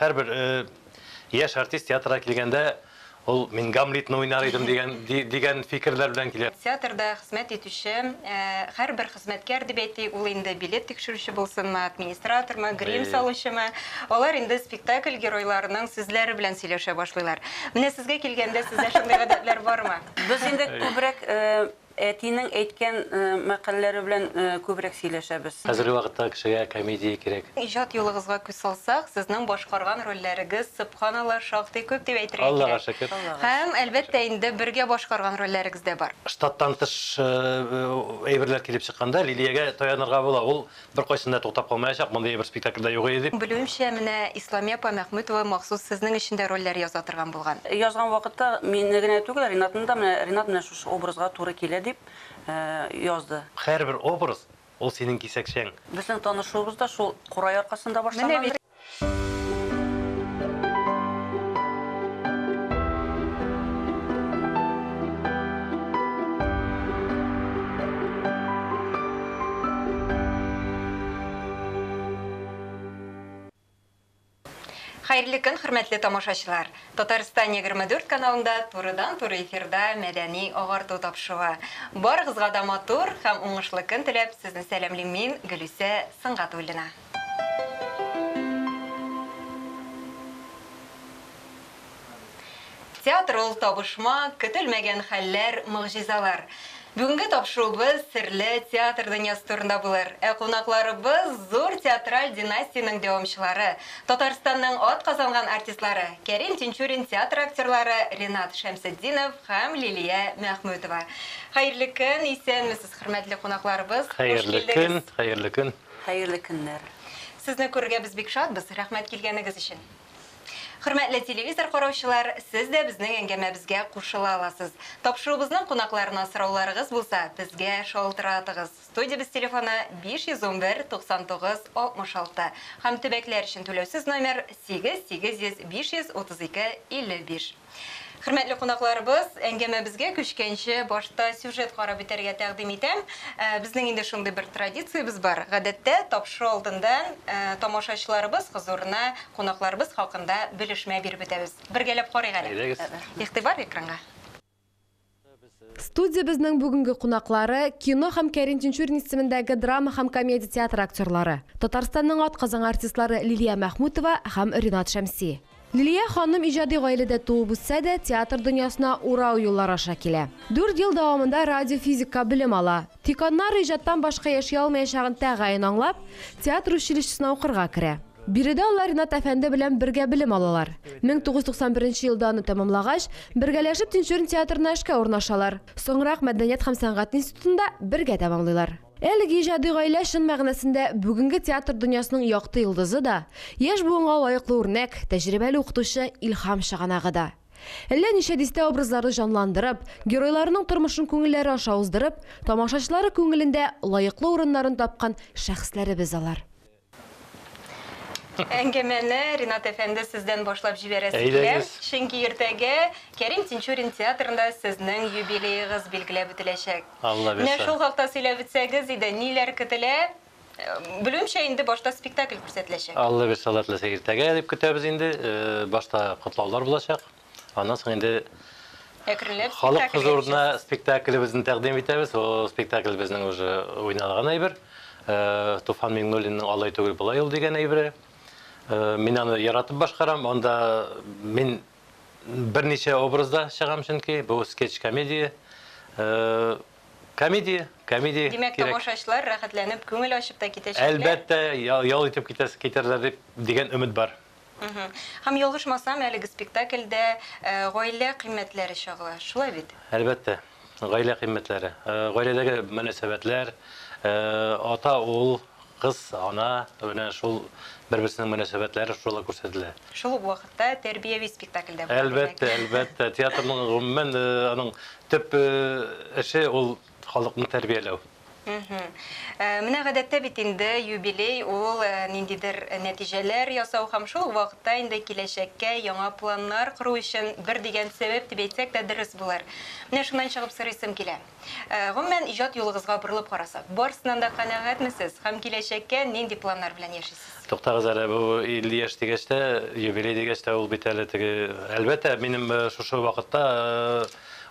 Һәрбер яшь артист театрга килгәндә, ул мин Гамлетны уйнар идем дигән фикерләр белән килә. Театрда хезмәт итүче һәрбер хезмәткәр дип әйтик, ул инде билет тикшерүче булсынмы, администратормы, грим салучымы, алар инде спектакль геройларының сүзләре белән сөйләшә башлыйлар. Менә сезгә килгәндә, сездә шундый гадәтләр бармы? Без инде күбрәк әтинең әйткән мәкальләре белән күбрәк сөйләшәбез. Хәзерге вакытта кешегә комедия кирәк. Иҗат юлыгызга күз салсак, сезнең башкарган рольләрегез, сөбханалла, шактый күп дип әйтергә кирәк. Аллага шөкер. Һәм, әлбәттә инде, бергә башкарган рольләрегез дә бар. Штаттан тыш әйберләр килеп чыкканда, Лилиягә таянырга була. Ул беркайчан да туктап калмаячак, мондый әйбер спектакльдә юк иде дип. Белүемчә, менә Исламия апа Мәхмүтова махсус сезнең өчен дә рольләр яза торган булган. Язган вакытта мине генә түгел, Ринатны да, менә Ринат менә шушы образга туры килә дип язды. Һәрбер образ, ул синең кисәкчәң. Безнең танышуыбыз да шул курай аркасында Менә башлангандыр. бит. Хәерле көн, хөрмәтле тамашачылар! Татарстан 24 каналында турыдан-туры эфирда мәдәни агарту тапшыруы. Барыгызга да матур һәм уңышлы көн теләп, сезне сәламлим мин, Гөлүсә Сөнгатуллина. Театр ул табышмак, көтелмәгән хәлләр, могҗизалар. Бүгенге тапшыруыбыз серле театр дөньясы турында булыр. Ә кунакларыбыз зур театраль династиянең дәвамчылары, Татарстанның атказанган артистлары, Кәрим Тинчурин театры актерлары Ринат Шәмсетдинов һәм Лилия Мәхмүтова. Хәерле көн, исәнмесез, хөрмәтле кунакларыбыз, хуш Хәерле көн, килдегез. хәерле көн. Хәерле көннәр. Сезне күрергә без бик шатбыз, рәхмәт килгәнегез өчен. Хөрмәтле телевизор караучылар, сез дә безнең әңгәмәбезгә кушыла аласыз. Тапшыруыбызның кунакларына сорауларыгыз булса, безгә шалтыратыгыз. Студиябез телефоны 511 99 66 һәм төбәкләр өчен түләүсез номер 8 800 532 55. Хөрмәтле кунакларыбыз, әңгәмәбезгә күчкәнче башта сюжет карап үтәргә тәкъдим итәм. Безнең инде шундый бер традициябез бар. Гадәттә, тапшыру алдыннан тамашачыларыбыз хозурына кунакларыбыз хакында белешмә биреп үтәбез. Бергәләп карыйк әле. Әйдәгез. Игътибар экранга. Студиябезнең бүгенге кунаклары кино һәм Кәрим Тинчурин исемендәге драма һәм комедия театры актерлары, Татарстанның атказанган артистлары Лилия Мәхмүтова һәм Ринат Шәмси. Лилия ханым иҗади гаиләдә туып үссә дә, театр дөньясына урау юллар аша килә. Дүрт ел дәвамында радиофизикка белем ала. Тик аннары иҗаттан башка яши алмаячагын тәгаен аңлап, театр училищесына укырга керә. Биредә алар Ринат әфәнде белән бергә белем алалар. 1991 елда аны тәмамлагач, бергәләшеп Тинчурин театрына эшкә урнашалар. Соңрак Мәдәният һәм сәнгать институтын да бергә тәмамлыйлар. Әлеге иҗади гаилә чын мәгънәсендә бүгенге театр дөньясының якты йолдызы да, яшь буынга лаеклы үрнәк, тәҗрибәле укытучы, илһам чыганагы да. Әллә ничә дистә образларны җанландырып, геройларының тормышын күңелләре аша уздырып, тамашачылары күңелендә лаеклы урыннарын тапкан шәхесләребез алар. Әңгәмәне Ринат әфәнде сездән башлап җибәрәсе килә. Әйдәгез. Чөнки иртәгә Кәрим Тинчурин театрында сезнең юбилеегыз билгеләп үтеләчәк. Алла Менә бирса. шул хакта сөйләп үтсәгез иде, ниләр көтелә? Белүемчә, инде башта спектакль күрсәтеләчәк. Алла бирса, Алла теләсә иртәгә дип көтәбез инде. Башта котлаулар булачак. Аннан соң инде Әкренләп халык спектакльгә хозурына күчәсез. спектаклебезне тәкъдим итәбез. Ул спектакль безнең уже уйналган әйбер. Туфан Миңнуллинның Алай түгел болай ул дигән әйбере. Мин аны яратып башкарам. Анда мин берничә образда чыгам, чөнки бу скетч комедия. Комедия, комедия Димәк, кирәк. тамашачылар рәхәтләнеп, күңел ачып та китәчәкләр. Әлбәттә, ял итеп китәсе китәрләр дип дигән өмет бар. Һәм ялгышмасам, әлеге спектакльдә гаилә кыйммәтләре чагыла. Шулай бит? Әлбәттә, гаилә кыйммәтләре. Гаиләдәге мөнәсәбәтләр, ата, ул, кыз, ана, менә шул бер-берсенең мөнәсәбәтләре шулай күрсәтелә. Шул ук вакытта тәрбияви спектакльдә була, Әлбәттә, димәк. әлбәттә. Театрның гомумән аның төп эше ул халыкны тәрбияләү. Менә гадәттә бит инде юбилей ул ниндидер нәтиҗәләр ясау һәм шул ук вакытта инде киләчәккә яңа планнар кору өчен бер дигән сәбәп дип әйтсәк тә дөрес булыр. Менә шуннан чыгып сорыйсым килә. Гомумән, иҗат юлыгызга борылып карасак, барысыннан да канәгатьме сез һәм киләчәккә нинди планнар белән яшисез? Туктагыз әле, бу 50 яшь дигәч тә, юбилей дигәч тә, ул бит әле теге, әлбәттә, минем шушы вакытта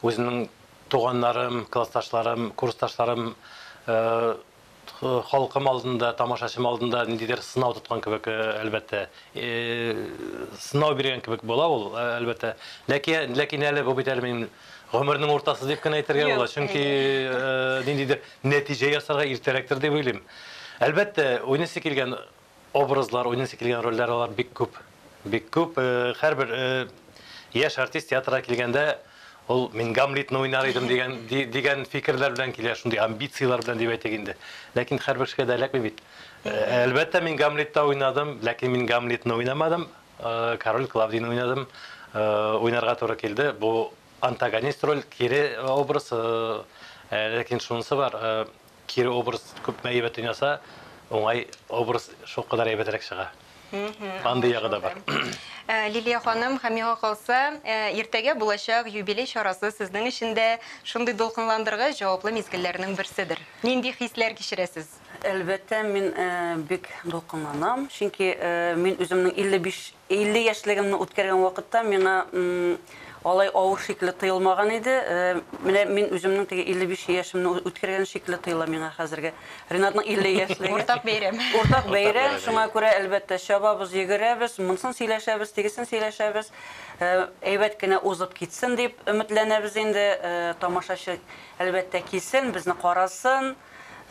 үземнең туганнарым, классташларым, курсташларым, халкым алдында, тамашачым алдында ниндидер сынау тоткан кебек, әлбәттә. Сынау биргән кебек була ул, әлбәттә. Ләкин, ләкин әле бу бит әле минем гомернең уртасы дип кенә әйтергә була, чөнки ниндидер нәтиҗә ясарга иртәрәктер дип уйлыйм. Әлбәттә, уйныйсы килгән образлар, уйныйсы килгән рольләр алар бик күп. Бик күп. Һәрбер яшь артист театрга килгәндә, ул мин Гамлетны уйнар идем дигән дигән фикерләр белән килә, шундый амбицияләр белән дип әйтик инде. Ләкин һәрбер кешегә дә эләкми бит. Әлбәттә, мин Гамлетта уйнадым, ләкин мин Гамлетны уйнамадым. Король Клавдийны уйнадым. Уйнарга туры килде. Бу антагонист роль, кире образ. Ләкин шунысы бар, кире образ күпме әйбәт уйнаса, уңай образ шулкадәр әйбәтрәк чыга. Андый ягы да бар. Лилия ханым, һәм миңа калса, иртәгә булачак юбилей чарасы сезнең өчен дә шундый дулкынландыргыч, җаваплы мизгелләрнең берседер. Нинди хисләр кичерәсез? Әлбәттә, мин бик дулкынланам, чөнки мин үземнең 55 50 яшьлегемне үткәргән вакытта миңа алай авыр шикелле тоелмаган иде. Менә мин үземнең теге 55 яшемне үткәргән шикелле тоела миңа хәзерге. Ринатның 50 яшьлеге. Уртак бәйрәм. Уртак бәйрәм, шуңа күрә, әлбәттә, чабабыз, йөгерәбез, монысын сөйләшәбез, тегесен сөйләшәбез. Әйбәт кенә узып китсен дип өметләнәбез инде. Тамашачы, әлбәттә, килсен, безне карасын.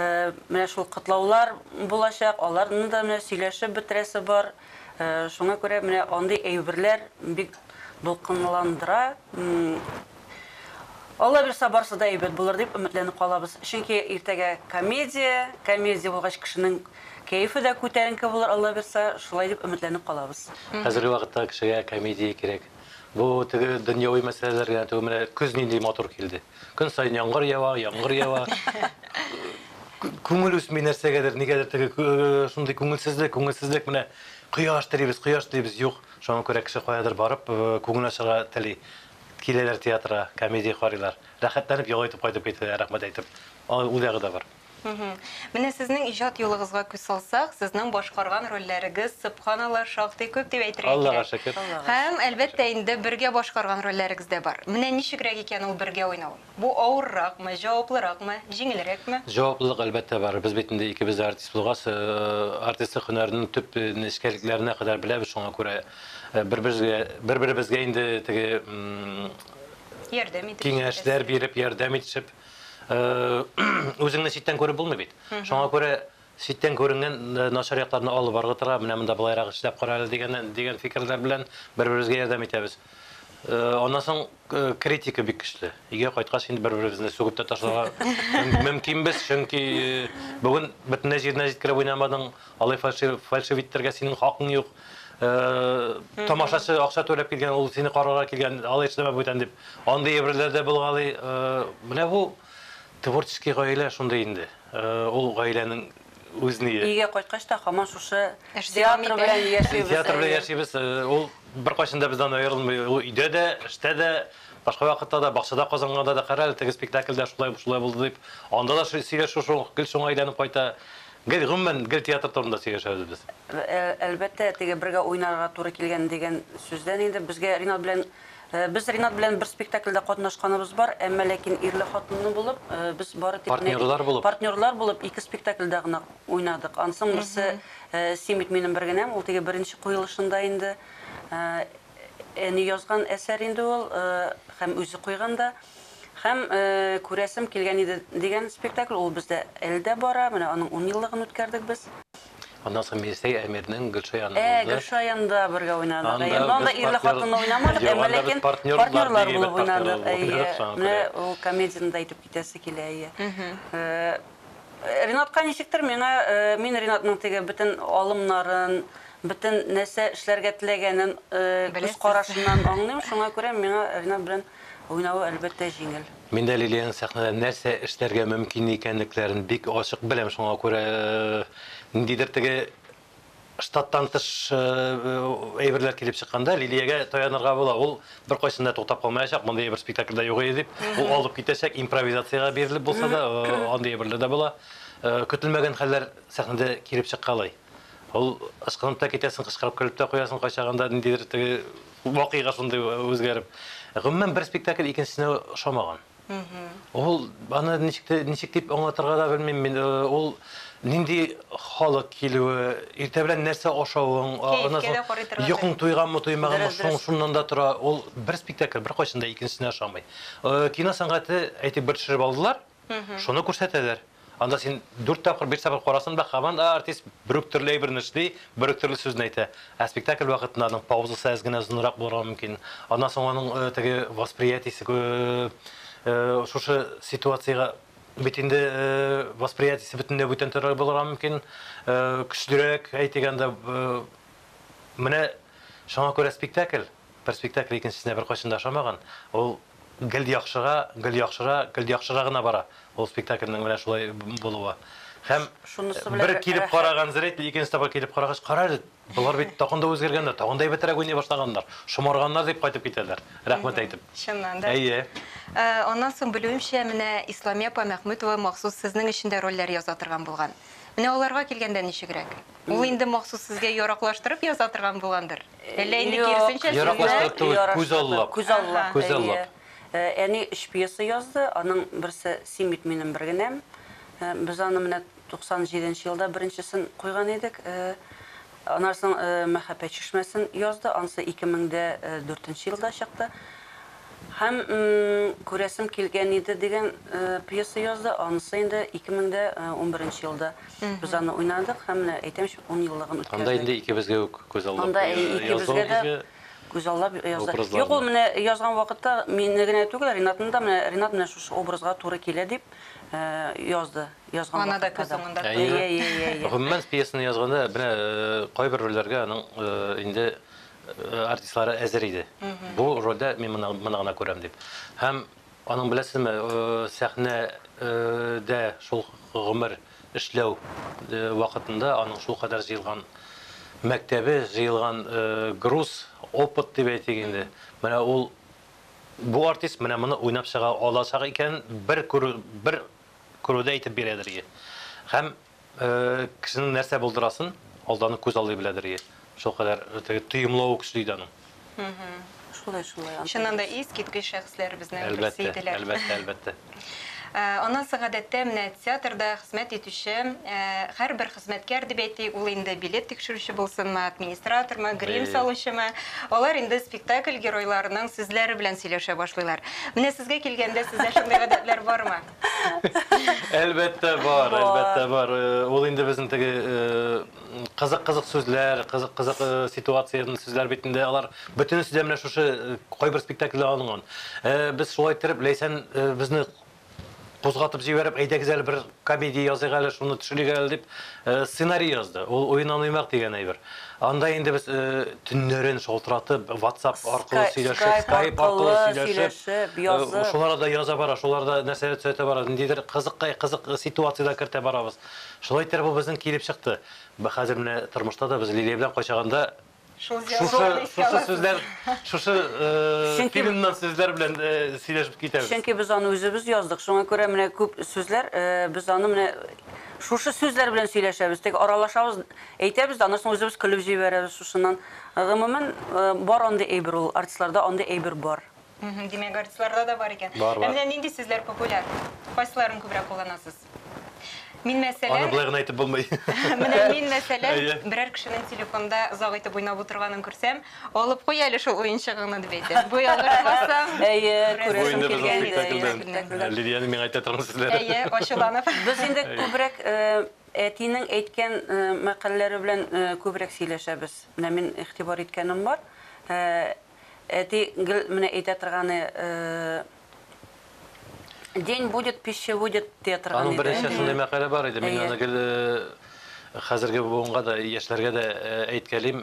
Менә шул котлаулар булачак, аларны да менә сөйләшеп бетерәсе бар. Шуңа күрә менә андый әйберләр бик дулкынландыра. Алла бирса, барысы да әйбәт булыр дип өметләнеп калабыз. Чөнки иртәгә комедия, комедия булгач кешенең кәефе дә күтәренке булыр, Алла бирса, шулай дип өметләнеп калабыз. Хәзерге вакытта кешегә комедия кирәк. Бу теге дөньяви мәсьәләләр генә түгел, менә көз нинди матур килде. Көн саен яңгыр ява, яңгыр ява. Күңел үсми нәрсәгәдер, нигәдер теге шундый күңелсезлек, күңелсезлек, менә кояш телибез, кояш телибез, юк. Шуңа күрә кеше каядыр барып, күңел ачарга тели. Киләләр театрга, комедия карыйлар. Рәхәтләнеп ял итеп кайтып китәләр, рәхмәт әйтеп. Ул ягы да бар. Менә сезнең иҗат юлыгызга күз салсак, сезнең башкарган рольләрегез, сөбханалла, шактый күп дип әйтергә кирәк. Аллага шөкер. Һәм, әлбәттә инде, бергә башкарган рольләрегез дә бар. Менә ничегрәк икән ул бергә уйнау? Бу авырракмы, җаваплыракмы, җиңелрәкме? Җаваплылык, әлбәттә, бар. Без бит инде икебез дә артист булгач, артистлык һөнәренең төп нечкәлекләренә кадәр беләбез, шуңа күрә бер-беребезгә, бер-беребезгә инде теге Ярдәм итеп. Киңәшләр биреп, ярдәм итешеп, үзеңне читтән күреп булмый бит. Шуңа күрә читтән күренгән начар якларны алып ыргытырга, менә монда былайрак эшләп кара әле дигән дигән фикерләр белән бер-беребезгә ярдәм итәбез. Аннан соң критика бик көчле. Өйгә кайткач инде бер-беребезне сүгеп тә ташларга мөмкинбез, чөнки бүген бөтенләй җиренә җиткереп уйнамадың, алай фальшивиттергә синең хакың юк. Тамашачы акча түләп килгән, ул сине карарга килгән, алай эшләмә бүтән дип. Андый әйберләр дә булгалый. Менә бу творческий гаилә шундый инде. Ул гаиләнең үз ние. Өйгә кайткач та һаман шушы театр белән яшибез. Театр белән яшибез. Ул беркайчан да бездән аерылмый. Ул өйдә дә, эштә дә, башка вакытта да, бакчада казанганда да, кара әле теге спектакльдә шулай шулай булды дип. Анда да сөйләшү шул, гел шуңа әйләнеп кайта. Гел, гомумән, гел театр турында сөйләшәбез без. Әлбәттә, теге бергә уйнарга туры килгән дигән сүздән инде безгә Ринат белән без Ринат белән бер спектакльдә катнашканыбыз бар, әмма ләкин ирле-хатынлы булып, без бары тик партнерлар булып, партнерлар булып ике спектакльдә гына уйнадык. Ансын берсе Син бит минем бер генәм, ул теге беренче куелышында инде әни язган әсәр инде ул, һәм үзе куйган да. Һәм күрәсем килгән иде дигән спектакль, ул бездә әле дә бара, менә аның 10 еллыгын үткәрдек без. Аннан соң Мирсәй Әмирнең Гөлшаянны булды. Гөлшаянда бергә уйнадык. Әйе, анда ирле хатынлы уйнамадык, әмма ләкин партнерлар булып уйнадык. Әйе, менә ул комедияне дә әйтеп китәсе килә, әйе. Ринатка ничектер миңа, мин Ринатның теге бөтен алымнарын, бөтен нәрсә эшләргә теләгәнен күз карашыннан аңлыйм, шуңа күрә миңа Ринат белән Уйнавы, әлбәттә, җиңел. Мин дә Лилиянең сәхнәдә нәрсә эшләргә мөмкин икәнлекләрен бик ачык беләм. Шуңа күрә ниндидер теге штаттан тыш әйберләр килеп чыкканда Лилиягә таянырга була. Ул беркайчан да туктап калмаячак, мондый әйбер спектакльдә юк иде дип. Ул алып китәчәк, импровизациягә бирелеп булса да, андый әйберләр дә була. Көтелмәгән хәлләр сәхнәдә килеп чыккалый. Ул ычкынып та китәсең, кычкырып көлеп тә куясың кайчагында, ниндидер теге вакыйга шундый үзгәреп. Гомумән, бер спектакль икенчесенә ошамаган. Ул аны ничек ничек дип аңлатырга да белмим мин. Ул нинди халык килүе, иртә белән нәрсә ашавың, аннан соң йокың туйганмы, туймаганмы, шуң шуннан да тора. Ул бер спектакль беркайчан да икенчесенә ошамый. Кино сәнгате, әйтик, бер төшереп алдылар, шуны күрсәтәләр. Анда син дүрт тапкыр, биш тапкыр карасаң да, һаман да артист бер үк төрле әйберне эшли, бер үк төрле сүзне әйтә. Ә спектакль вакытында аның паузасы әз генә озынрак булырга мөмкин. Аннан соң аның теге восприятиесе шушы ситуациягә бит инде восприятиесе бөтенләй бүтән төрле булырга мөмкин. Көчлерәк, әйтик анда, менә шуңа күрә спектакль, бер спектакль икенчесенә беркайчан да ошамаган. Ул гел яхшыга, гел яхшыра, гел яхшыра гына бара. Ул спектакльнең менә шулай булуы. Һәм бер килеп караган зритель икенче тапкыр килеп карагач, кара әле, болар бит тагын да үзгәргәннәр, тагын да әйбәтрәк уйный башлаганнар, шомарганнар дип кайтып китәләр, рәхмәт әйтеп. Чыннан да. Әйе. Аннан соң, белүемчә, менә Исламия апа Мәхмүтова махсус сезнең өчен дә рольләр яза торган булган. Менә аларга килгәндә ничегрәк? Ул инде махсус сезгә яраклаштырып яза торган булгандыр? Әллә инде киресенчә сезне? Яраклаштырып түгел, күзаллап. Күзаллап. Күзаллап. Әни өч пьеса язды, аның берсе Син бит минем бер генәм. Без аны менә 97 нче елда беренчесен куйган идек. Аннан соң Мәхәббәт чишмәсен язды, анысы 2004 нче елда чыкты. Һәм Күрәсем килгән иде дигән пьеса язды, анысы инде 2011 нче елда без аны уйнадык һәм менә әйтәм, 10 еллыгын үткәрдек. Анда инде икебезгә үк күзаллап Анда икебезгә дә Күзаллап язды. Юк, ул менә язган вакытта мине генә түгел, Ринатны да менә Ринат менә шушы образга туры килә дип язды. Язган Аны да күз уңында тотып. Әйе, әйе, әйе. Гомумән, пьесаны язганда менә кайбер рольләргә аның инде артистлары әзер иде. Бу рольдә мин моны моны гына күрәм дип. Һәм аның беләсезме, сәхнәдә шул гомер эшләү вакытында аның шулкадәр җыелган мәктәбе, җыелган груз, опыт дип әйтик инде. Менә ул бу артист менә моны уйнап чыга алачак икәнен бер күрү, бер күрүдә әйтеп бирәдер ие. Һәм кешенең нәрсә булдырасын алдан ук күз аллый беләдер ие. Шулкадәр теге тоемлавы көчле иде аның. Шулай, шулай. Чыннан да искиткеч шәхесләребезнең берсе иделәр. Әлбәттә, әлбәттә, әлбәттә. Аннан соң гадәттә менә театрда хезмәт итүче һәрбер хезмәткәр дип әйтик, ул инде билет тикшерүче булсынмы, администратормы, грим салучымы, алар инде спектакль геройларының сүзләре белән сөйләшә башлыйлар. Менә сезгә килгәндә сездә шундый гадәтләр бармы? Әлбәттә бар, әлбәттә бар. Ул инде безнең теге кызык-кызык сүзләр, кызык-кызык ситуациянең сүзләр бит инде алар бөтенесе дә менә шушы кайбер спектакльдә алынган. Без шулай иттереп Ләйсән безне кузгатып җибәреп, әйдәгез әле бер комедия языйк әле, шуны төшерик әле дип сценарий язды. Ул Уеннан уймак дигән әйбер. Анда инде без төннәрен шалтыратып, WhatsApp аркылы сөйләшеп, Skype аркылы сөйләшеп, язып, шуларда да яза бара, шуларда нәрсәләр төзәтә бара, ниндидер кызыккай кызык ситуацияләр кертә барабыз. Шулай иттереп ул безнең килеп чыкты. Хәзер менә тормышта да без Лилия белән кайчагында Шул шушы шушы сүзләр, шушы фильмнан сүзләр белән сөйләшеп китәбез. Чөнки без аны үзебез яздык. Шуңа күрә менә күп сүзләр без аны менә шушы сүзләр белән сөйләшәбез. Тик аралашабыз, әйтәбез дә, аннан соң үзебез көлеп җибәрәбез шушыннан. Гомумән, бар андый әйбер ул, артистларда андый әйбер бар. Димәк, артистларда да бар икән. Бар, бар. Ә менә нинди сүзләр популяр? Кайсыларын күбрәк кулланасыз? Мин мәсәлән, Аны болай гына әйтеп булмый. Менә мин мәсәлән, берәр кешенең телефонда озак итеп уйнап утырганын күрсәм, алып куй әле шул уенчыгыңны дип әйтәм. Бу ялгышмасам, Әйе, Бу инде безнең килгән спектакльдән. Лилияне миңа әйтә торган сүзләре. Әйе, ачуланып. Без инде күбрәк әтинең әйткән мәкальләре белән күбрәк сөйләшәбез. Менә мин игътибар иткәнем бар. Әти гел менә әйтә торганы, День будет, пища будет, дия торган Аның иде. берничә шундый мәкале бар иде. Мин аны гел хәзерге буынга да, яшьләргә дә әйткәлим,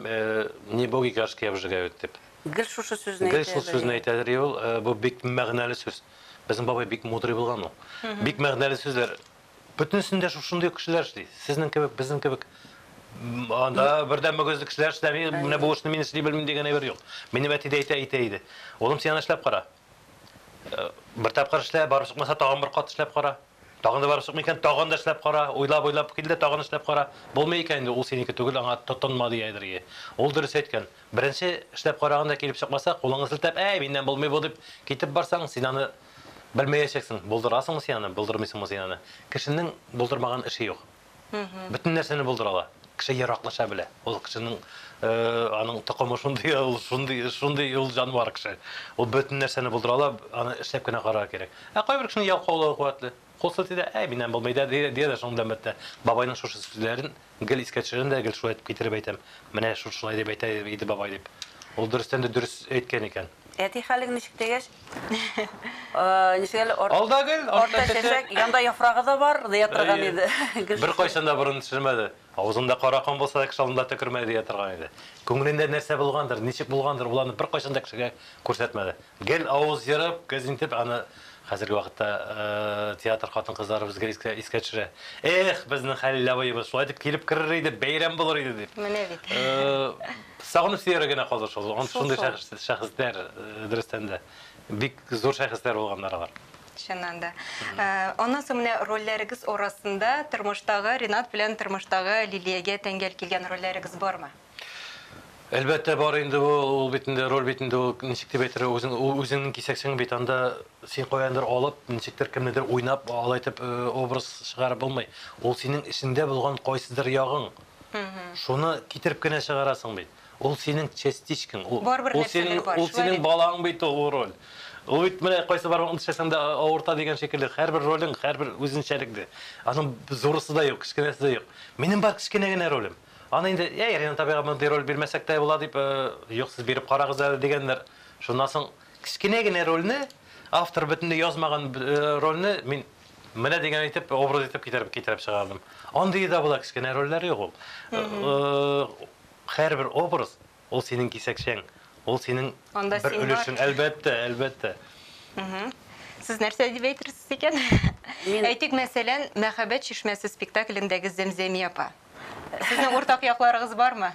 не боги горшки обжигают дип. Гел шушы сүзне Гел шул сүзне әйтәдер ул. Бу бик мәгънәле сүз. Безнең бабай бик мудрый булган ул. Бик мәгънәле сүзләр. Бөтенесендә шушындый кешеләр эшли. Сезнең кебек, безнең кебек. Анда бердән мөгезле кешеләр эшләми, менә бу эшне мин эшли белмим дигән әйбер юк. Минем әти дә әйтә иде. Улым, син аны эшләп кара. Бер тапкыр эшлә, барып чыкмаса, тагын бер кат эшләп кара. Тагын да барып чыкмый икән, тагын да эшләп кара. Уйлап-уйлап кил дә тагын эшләп кара. Булмый икән инде, ул синеке түгел, аңа тотынма дия идер. Ул дөрес әйткән. Беренче эшләп караганда килеп чыкмаса, кулыңны селтәп, әй, миннән булмый бу дип китеп барсаң, син аны белмәячәксең. Булдырасыңмы син аны, булдырмыйсыңмы син аны? Кешенең булдырмаган эше юк. Бөтен нәрсәне булдыра ала. Кеше яраклаша белә. Ул кешенең аның токымы шундый, ул шундый, шундый ул җанвар кеше. Ул бөтен нәрсәне булдыра ала, аны эшләп кенә карарга кирәк. Ә кайбер кешенең ялкаулыгы куәтле. Кул селти дә, әй, миннән булмый да, дия дә шуның белән бетте. Бабайның шушы сүзләрен гел искә төшерәм дә, гел шулай итеп китереп әйтәм. Менә шушылай дип әйтә иде бабай дип. Ул дөрестән дә дөрес әйткән икән. Әти хәлең ничек дигәч, ничек әле Алда гел, артта чәчәк, янда яфрагы да бар, дия торган иде. Бер кайчан да борын төшермәде. Авызында кара кан булса да кеше алдында төкермәде дия торган иде. Күңелендә нәрсә булгандыр, ничек булгандыр, ул аны бер кайчан да кешегә күрсәтмәде. Гел авыз ерып, күз интеп, аны хәзерге вакытта театр хатын-кызларыбыз гел искә төшерә. Эх, безнең Хәлил абыебыз шулай итеп килеп керер иде, бәйрәм булыр иде дип. Менә бит. Сагынып сөяргә генә калды шул. Шундый шәхесләр, дөрестән дә бик зур шәхесләр булганнар алар. Чыннан да. Аннан соң менә рольләрегез арасында тормыштагы Ринат белән тормыштагы Лилиягә тәңгәл килгән рольләрегез бармы? Әлбәттә бар инде бу, ул бит инде роль бит инде ул ничек дип әйтергә, үзең ул үзеңнең кисәкчең бит анда син каяндыр алып, ничектер кемнедер уйнап, алай итеп образ чыгарып булмый. Ул синең эчеңдә булган кайсыдыр ягың. Шуны китереп кенә чыгарасың бит. Ул синең частичкаң, ул Барыбер ул синең нәрсәләр бар, ул шулай синең бит. балаң бит ул роль. Ул бит менә кайсы бармакны тешләсәң дә авырта дигән шикелле, һәрбер ролең, һәрбер үзенчәлекле. Аның зурысы да юк, кечкенәсе дә юк. Минем бар кечкенә генә ролем. Аны инде, әй, Ринат абыйга мондый роль бирмәсәк тә була дип, юк, сез биреп карагыз әле дигәннәр. Шуннан соң кечкенә генә рольне, автор бөтенләй язмаган рольне мин менә дигән итеп, образ итеп китереп чыгардым. Андый да була кечкенә рольләр юк ул. Һәрбер образ ул синең кисәкчәң, ул синең Анда бер син бар. өлешең, әлбәттә, әлбәттә. Сез нәрсә дип әйтерсез икән? Мин Әйтик, мәсәлән, Мәхәббәт чишмәсе спектаклендәге Зәмзәмия апа. Сезнең уртак якларыгыз бармы?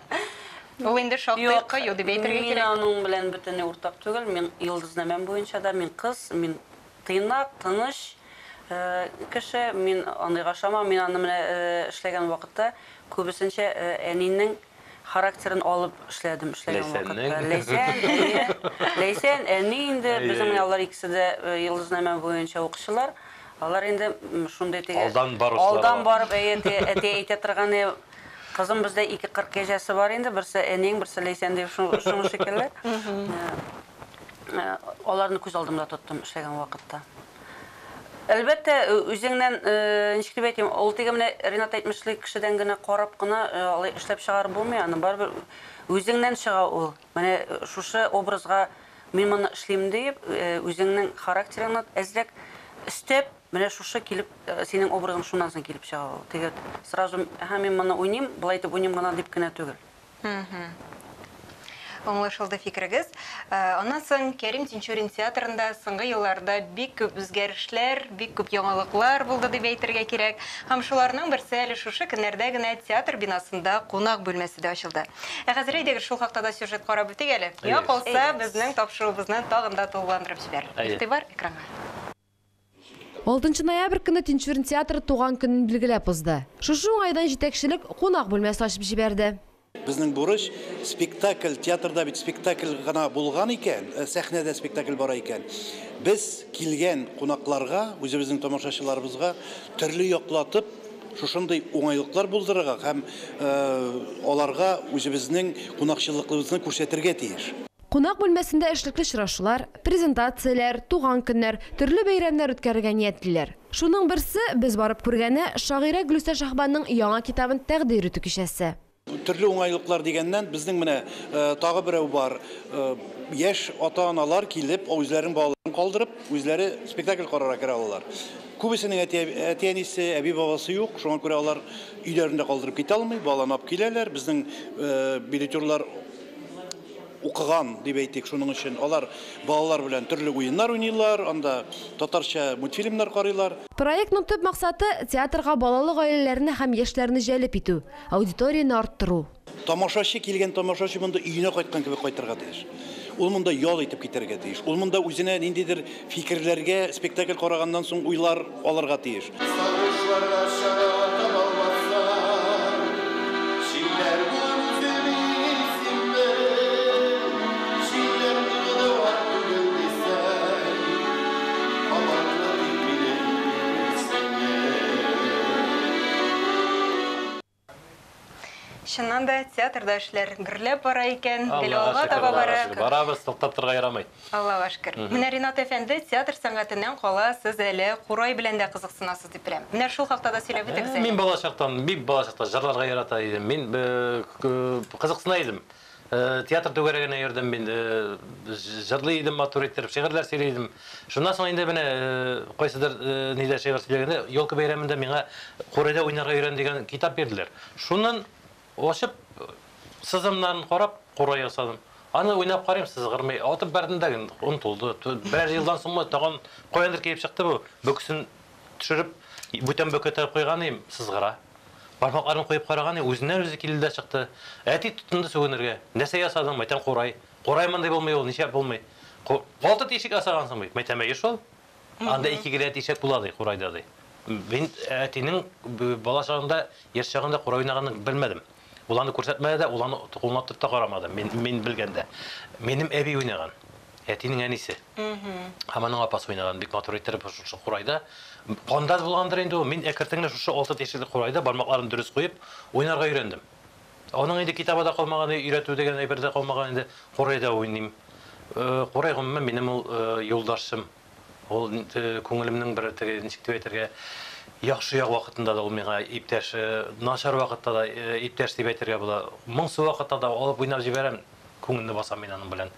Ул инде шактый Юк, кыю дип әйтергә мин кирәк. аның белән бөтенләй уртак түгел. Мин йолдызнамәм буенча да, мин кыз, мин тыйнак, тыныч кеше. Мин андыйга ошамам. Мин аны менә эшләгән вакытта күбесенчә әнинең характерын алып эшләдем, эшләгән вакытта. Ләйсәннең. Ләйсән, әйе. Ләйсән, әни инде, Әйе. безнең менә алар икесе дә йолдызнамә буенча укучылар. Алар инде шундый теге Алдан баручылар Алдан алар. барып, әйе, әти әйтә торган, кызым, бездә ике кырк кәҗәсе бар инде, берсе әниең, берсе Ләйсән дип шуны шикелле. Аларны күз алдымда тоттым эшләгән вакытта. Әлбәттә, үзеңнән, ничек дип әйтим, ул теге менә Ринат әйтмешли кешедән генә карап кына алай эшләп чыгарып булмый, аны барыбер үзеңнән чыга ул. Менә шушы образга мин моны эшлим диеп, үзеңнең характерыңны әзрәк өстәп, менә шушы килеп, синең образың шуннан соң килеп чыга ул. Теге сразу, әһә, мин моны уйныйм, былай итеп уйныйм гына дип кенә түгел. Аңлашылды фикерегез. Аннан соң Кәрим Тинчурин театрында соңгы елларда бик күп үзгәрешләр, бик күп яңалыклар булды дип әйтергә кирәк. Һәм шуларның берсе әле шушы көннәрдә генә театр бинасында кунак бүлмәсе дә ачылды. Ә хәзер әйдәгез шул хакта да сюжет карап үтик әле. Миңа Әйдәгез. калса, Әйдәгез. безнең тапшыруыбызны тагын да тулыландырып җибәрер. Әйе. Игътибар экранга. 6 ноябрь көне Тинчурин театры туган көнен билгеләп узды. Шушы уңайдан җитәкчелек кунак бүлмәсе ачып җибәрде. Безнең бурыч спектакль, театрда бит спектакль гына булган икән, сәхнәдә спектакль бара икән. Без килгән кунакларга, үзебезнең тамашачыларыбызга төрле яклатып шушындый уңайлыклар булдырырга һәм аларга үзебезнең кунакчыллыгыбызны күрсәтергә тиеш. Кунак бүлмәсендә эшлекле очрашулар, презентацияләр, туган көннәр, төрле бәйрәмнәр үткәрергә ниятлиләр. Шуның берсе без барып күргәне шагыйрә Гөлүсә Шаһбанның яңа китабын тәкъдир итү кичәсе. Төрле уңайлыклар дигәннән безнең менә тагы берәү бар. Яшь ата-аналар килеп, үзләренең балаларын калдырып, үзләре спектакль карарга керә алалар. Күбесенең әти-әнисе, әби-бабасы юк, шуңа күрә алар өйләрендә калдырып китә алмый, баланы алып киләләр. Безнең билетерлар укыган дип әйтик, шуның өчен алар балалар белән төрле уеннар уйныйлар, анда татарча мультфильмнар карыйлар. Проектның төп максаты театрга балалы гаиләләрне һәм яшьләрне җәлеп итү, аудиторияне арттыру. Тамашачы килгән тамашачы монда өенә кайткан кебек кайтырга тиеш. Ул монда ял итеп китәргә тиеш. Ул монда үзенә ниндидер фикерләргә спектакль караганнан соң уйлар алырга тиеш. Сагышларга чара таба алмасам, Шикләр булыр үзем исемдә, Шикләр дөньяда түгел дисәң, Кабатлы дип минем исемне. Чыннан да театрда эшләр гөрләп бара икән, гел Аллага алга шөкер, таба Аллага бара. шөкер. Барабыз, туктап торырга ярамый. Аллага шөкер. Менә Ринат әфәнде, театр сәнгатеннән кала сез әле курай белән дә кызыксынасыз дип беләм. Менә шул хакта да сөйләп үтегез әле. Мин балачактан, бик балачакта җырларга ярата идем. Мин кызыксына идем. Театр түгәрәгенә йөрдем мин, җырлый идем матур иттереп, шигырьләр сөйли идем. Шуннан соң инде менә кайсыдыр нидә шигырь сөйләгәндә, Елка бәйрәмендә миңа курайда уйнарга өйрән дигән китап бирделәр. Шуннан ачып, сызымнан карап, курай ясадым. Аны уйнап карыйм, сызгырмый. Атып бәрдем дә, онытылды. Берәр елдан соңмы тагын каяндыр килеп чыкты бу. Бөкесен төшереп, бүтән бөке тыгып куйган идем, сызгыра. Бармакларын куеп караган идем, үзеннән үзе килде дә чыкты. Әти тотынды сүгенергә. Нәрсә ясадың? Мәйтәм, курай. Курай мондый булмый ул, нишләп булмый? Алты тишек ясагансың бит. Мәйтәм, әйе шул. Анда ике генә тишек була ди, курайда ди. Мин әтинең бала чагында, яшь чагында курай уйнаганын белмәдем. Ул аны күрсәтмәде дә, ул аны кулына тотып та карамады. Мин белгәндә. Минем әби уйнаган. Әтинең әнисе. Һәм аның апасы уйнаган бик матур иттереп шушы курайда. Канда булгандыр инде ул. Мин әкертен генә шушы алты тишекле курайда бармакларын дөрес куеп уйнарга өйрәндем. Аның инде китабы да калмаган, өйрәтү дигән әйбер дә калмаган инде. Курайда уйныйм. Курай гомумән минем ул юлдашым. Ул күңелемнең бер теге ничек дип әйтергә, яхшы як вакытында да ул миңа иптәш, начар вакытта да иптәш дип әйтергә була. Моңсу вакытта да алып уйнап җибәрәм, күңелне басам мин аның белән.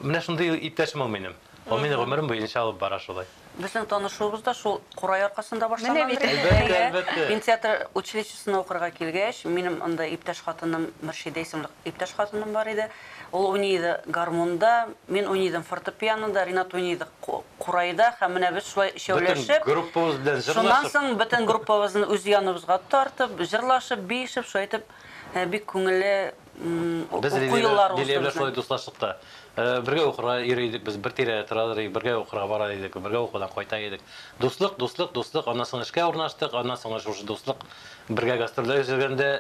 Менә шундый иптәшем ул минем. Ул мине гомерем буенча алып бара шулай. Безнең танышуыбыз да шул курай аркасында башланган. Менә бит. Әлбәттә, әлбәттә. Мин театр училищесына укырга килгәч, минем анда иптәш хатыным Мөршидә исемле иптәш хатыным бар иде. Ул уйный иде гармунда, мин уйный идем фортепианода, Ринат уйный иде курайда, һәм менә без шулай өчәүләшеп, бөтен группабыз белән җырлашып, шуннан соң бөтен группабызны үз яныбызга тартып, җырлашып, биешеп, шулай итеп бик күңелле уку еллары узды. Без Лилия белән шулай дуслаштык та. Бергә укырга йөри идек, без бер тирәдә тора идек, бергә укырга бара идек, бергә укудан кайта идек. Дуслык, дуслык, дуслык, аннан соң эшкә урнаштык, аннан соң шушы дуслык бергә гастрольдә йөргәндә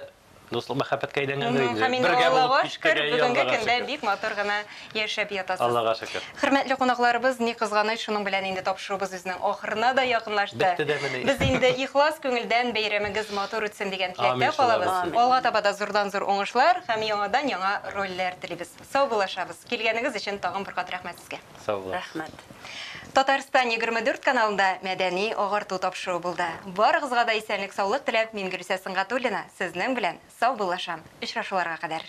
дуслык мәхәббәткә әйләнгәндер инде. Һәм инде Аллага шөкер, бүгенге көндә бик матур гына яшәп ятасыз. Аллага шөкер. Хөрмәтле кунакларыбыз, ни кызганыч, шуның белән инде тапшыруыбыз үзенең ахырына да якынлашты. Бетте дә мени. Без инде ихлас күңелдән бәйрәмегез матур үтсен дигән теләктә калабыз. Алга таба да зурдан-зур уңышлар һәм яңадан-яңа рольләр телибез. Саубуллашабыз. Килгәнегез өчен тагын бер кат рәхмәт сезгә. Сау булыгыз. Рәхмәт. Татарстан 24 каналында мәдәни агарту тапшыруы булды. Барыгызга да исәнлек, саулык теләп, мин Гөлүсә Сөнгатуллина сезнең белән саубуллашам. Очрашуларга кадәр.